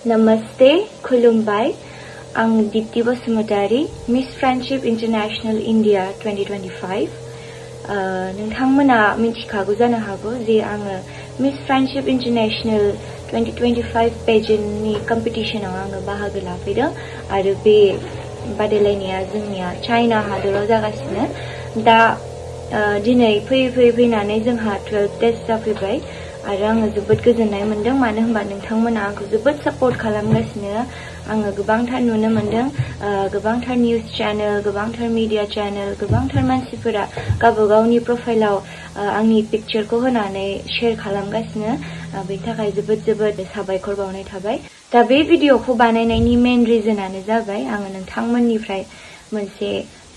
नमस्ते खुलुमबाय आं Deepti Basumatary miss friendship international India 2025 नोंथांमोना मिथिखागौ जानो हागौ जे आङो मिस फ्रेंडशिप इंटरनेशनल 2025 पेजेंटनि कम्पिटिशनाव आङो बाहागो लाफैदों आरो बे बादायलायनाया जोंनिया चाइना हादराव जागासिनो दा दिनै फैनानै जोंहा 12 डेज जाफैबाय आरो आङो जोबोद गोजोननाय मोनदों मानो होनबा नोंथांमोना आंखौ जोबोद सपोर्ट खालामगासिनो आङो गोबांथार नुनो मोनदों गोबांथार निउज चैनल गोबांथार मीडिया चैनल गोबांथार मानसिफोरा गावबागावनि प्रोफाइलाव आंनि पिक्चरखौ होनानै शेयर खालामगासिनो बेनि थाखाय जोबोद साबायखर बावनाय थाबाय दा बे भिडिअखौ बानायनायनि मेन रिजनानो जाबाय आङो नोंथांमोननिफ्राय मोनसे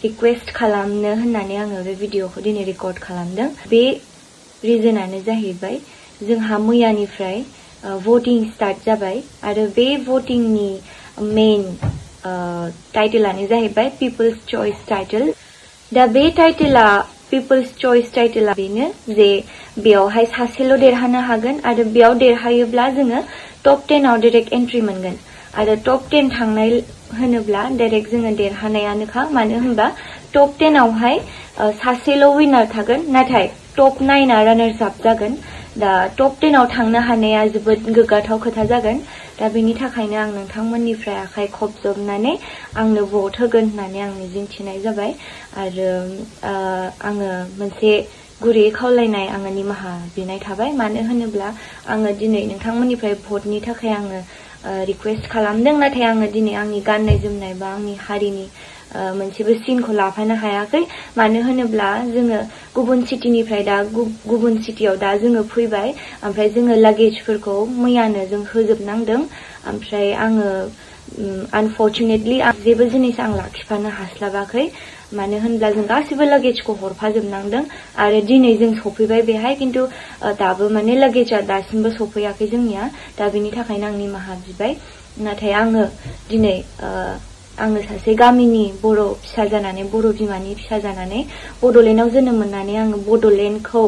रिक्वेस्ट खालामनो होननानै आङो बे भिडिअखौ दिनै रेकर्ड खालामदों बे रिजनानो जाहैबाय जोंहा मैयानिफ्राय voting स्टार्ट जाबाय आरो बे votingनि मेन टाइटलानो जाहैबाय पिपल्स चॉइस टाइटल दा बे टाइटला पिपल्स चॉइस टाइटला बेनो जे बेयावहाय सासेल' देरहानो हागोन आरो बेयाव देरहायोब्ला जोङो टप 10 आव डाइरेक्ट एन्ट्रि मोनगोन आरो टप 10 थांनाय होनोब्ला डाइरेक्ट जोङो देरहानायानोखा मानो होनबा टप 10 आवहाय सासेल' विनार थागोन नाथाय टप 9 आ रानार्स आप जागोन दा टप 10 आव थांनो हानाया जोबोद गोग्गाथाव खोथा जागोन दा बेनि थाखायनो आं नोंथांमोननिफ्राय आखाइ खबजबनानै आंनो भट होगोन होननानै आं मिजिंथिनाय जाबाय आरो आङो मोनसे गुरै खावलायनाय आङो निमाहा बिनाय थाबाय मानो होनोब्ला आङो दिनै नोंथांमोननिफ्राय भटनि थाखाय आङो रिक्वेस्ट खालामदों नाथाय आङो दिनै आंनि गाननाय जोमनाय बा आंनि हारिनि मोनसेबो सिनखौ लाफानो हायाखै मानो होनोब्ला जोङो गुबुन सिटिनिफ्राय दा गुबुन सिटियाव दा जोङो फैबाय ओमफ्राय जोङो लागेजफोरखौ मैयानो जों होजोबनांदों ओमफ्राय आङो अनफर्चुनेटलि जेबो जिनिस आं लाखिफानो हास्लाबाखै मानो होनब्ला जों गासिबो लागेजखौ हरफाजोबनांदों आरो दिनै जों सफैबाय बेहाय किन्तु दाबो माने लागेजआ दासिमबो सफैयाखै जोंनिया दा बेनि थाखायनो आं निमाहा बिबाय नाथाय आङो दिनै आङो सासे गामिनि बर' फिसा जानानै बर' बिमानि फिसा जानानै बड'लेण्डआव जोनोम मोननानै आङो बड'लेण्डखौ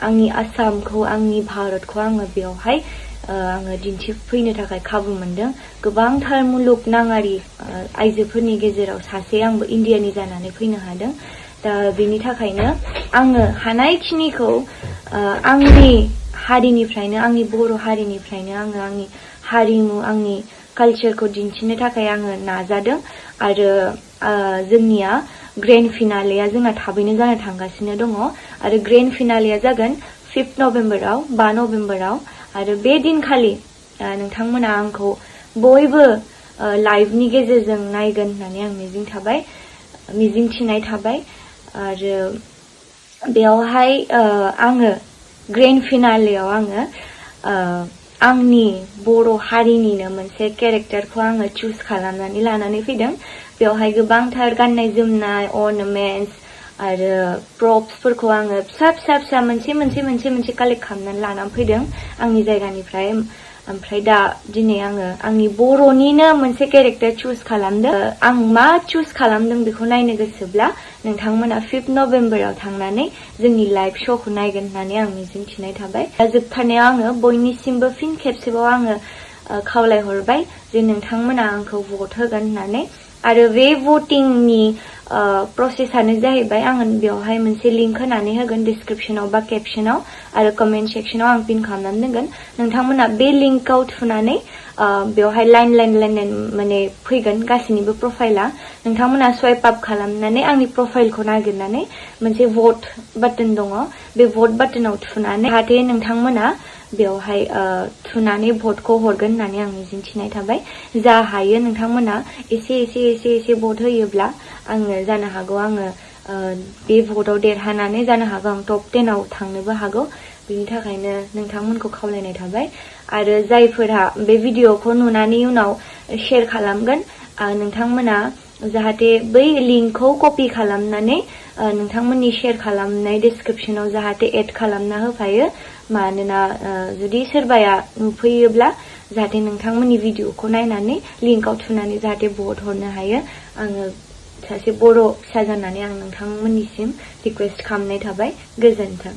आंनि आसामखौ आंनि भारतखौ आङो बेयावहाय आङो दिन्थिफैनो थाखाय खाबु मोनदों गोबांथार मुलुगनाङारि आइजोफोरनि गेजेराव सासे आंबो इन्डियानि जानानै फैनो हादों दा बेनि थाखायनो आङो हानायखिनिखौ आंनि हारिनिफ्रायनो आंनि बर' हारिनिफ्रायनो आङो आंनि हारिमु आंनि कालचारखौ दिन्थिनो थाखाय आङो नाजादों आरो जोंनिया ग्रेन्ड फिनालेया जोंना थाबैनो जानो थांगासिनो दङ आरो ग्रेन्ड फिनालेया जागोन 5 नभेम्बराव 5 नभेम्बराव आरो बे दिनखालि नोंथांमोना आंखौ बयबो लाइभनि गेजेरजों नायगोन होननानै आं मिजिंथिनाय थाबाय आरो बेयावहाय आङो ग्रेन्ड फिनालेयाव आङो आंनि बर' हारिनिनो मोनसे केरेक्टारखौ आङो चुज खालामनानै लानानै फैदों बेवहाय गोबांथार गाननाय जोमनाय अर्नामेन्ट्स आरो प्रप्सफोरखौ आङो फिसा मोनसे कालेक्ट खालामनानै लानानै फैदों आंनि जायगानिफ्राय ओमफ्राय दा दिनै आङो आंनि बर'निनो मोनसे केरेक्टार चुज खालामदों आं मा चुज खालामदों बेखौ नायनो गोसोब्ला नोंथांमोना 5 नभेम्बराव थांनानै जोंनि लाइभ श'खौ नायगोन होननानै आं मिजिंथिनाय थाबाय दा जोबथारनायाव आङो बयनिसिमबो फिन खेबसेबाव आङो खावलायहरबाय जे नोंथांमोना आंखौ भट होगोन होननानै आरो बे भटिंनि प्रसेसआनो जाहैबाय आङो बेवहाय मोनसे लिंक होनानै होगोन डिसक्रिप्शनाव बा केपशनाव आरो कमेन्ट सेक्शनाव आं पिन खालामनानै दोनगोन नोंथांमोना बे लिंकआव थुनानै बेवहाय लाइन माने फैगोन गासैनिबो प्रफाइला नोंथांमोना स्वाइप आप खालामनानै आंनि प्रफाइलखौ नागिरनानै मोनसे भट बाटन दङ बे भट बाटनाव थुनानै जाहाथे नोंथांमोना बेवहाय थुनानै भटखौ हरगोन होननानै आं मिजिंथिनाय थाबाय जा हायो नोंथांमोना एसे भट होयोब्ला आङो जानो हागौ आङो बे भटआव देरहानानै जानो हागौ आं टप 10 आव थांनोबो हागौ बेनि थाखायनो नोंथांमोनखौ खावलायनाय थाबाय आरो जायफोरा बे भिडिअखौ नुनानै उनाव शेयर खालामगोन नोंथांमोना जाहाथे बै लिंकखौ कपि खालामनानै नोंथांमोननि शेयर खालामनाय डिसक्रिप्शनाव जाहाथे एड खालामना होफायो मानोना जुदि सोरबाया नुफैयोब्ला जाहाथे नोंथांमोननि भिडिअखौ नायनानै लिंकआव थुनानै जाहाथे भट हरनो हायो आङो सासे बर' फिसा जानानै आं नोंथांमोननिसिम रिक्वेस्ट खालामनाय थाबाय गोजोन्थों